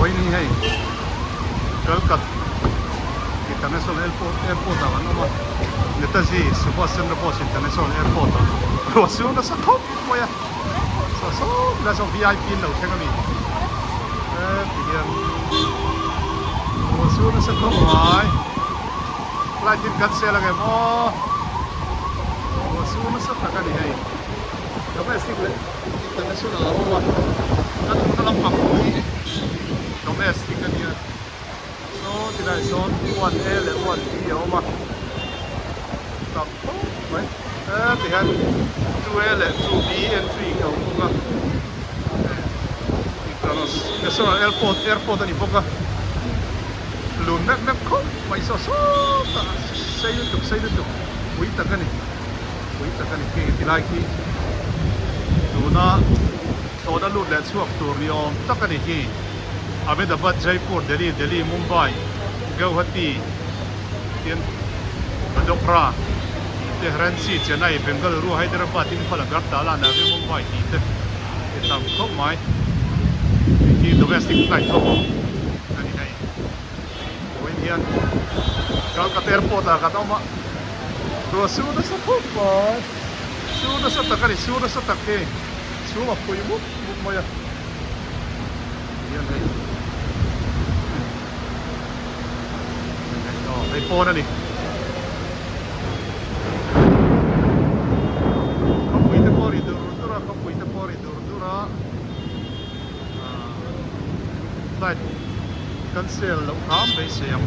Vawiin hi hei Calcut International Airport airport ah kan awm a, Netaji Subhas Chandra Bose International Airport ah ruah sur nasa khawp mai a, saw saw tilai sawn vip an lo thleng a mi heti hian ruah sur nasa khawp mai flight in kan sel ang em aw ruah sur nasa tak a ni hei domestic leh international a awm a kan awmna lampang pawh hi domestic a nia saw tilai sawn 1A leh 1B a awm a tam khawp mai heti hian 2A leh 2B entry ka awm bawk a international airport airport a ni bawk a lun mep mep khawp mai saw sawtah sei lutuk sei lutuk pui tak a ni. Pui tak a ni khi tilai khi tuna thlawhna lut leh chhuak tur ni awm tak a ni khi Ahmedabad, Jaipur, Delhi, Delhi, Mumbai, Guwahati tin Vadodara tih te Ranchi, Chennai, Bengaluru, Hyderabad, Imphal, Agartala, Navi Mumbai tih te i tam khawp mai hei khi domestic flight ho a ni hei. Vawiin hian Calcutta airport ah kan awm a, ruah sur nasa khawp mai, sur nasa tak a ni, sur nasa tak hi chhung a phui mup mup mai a, tihian hei aw hei pawn a ni. Khawpui te pawh a ri dur dur a, khawpui te pawh a ri dur dur a. Flight cancel loh hram beisei ang.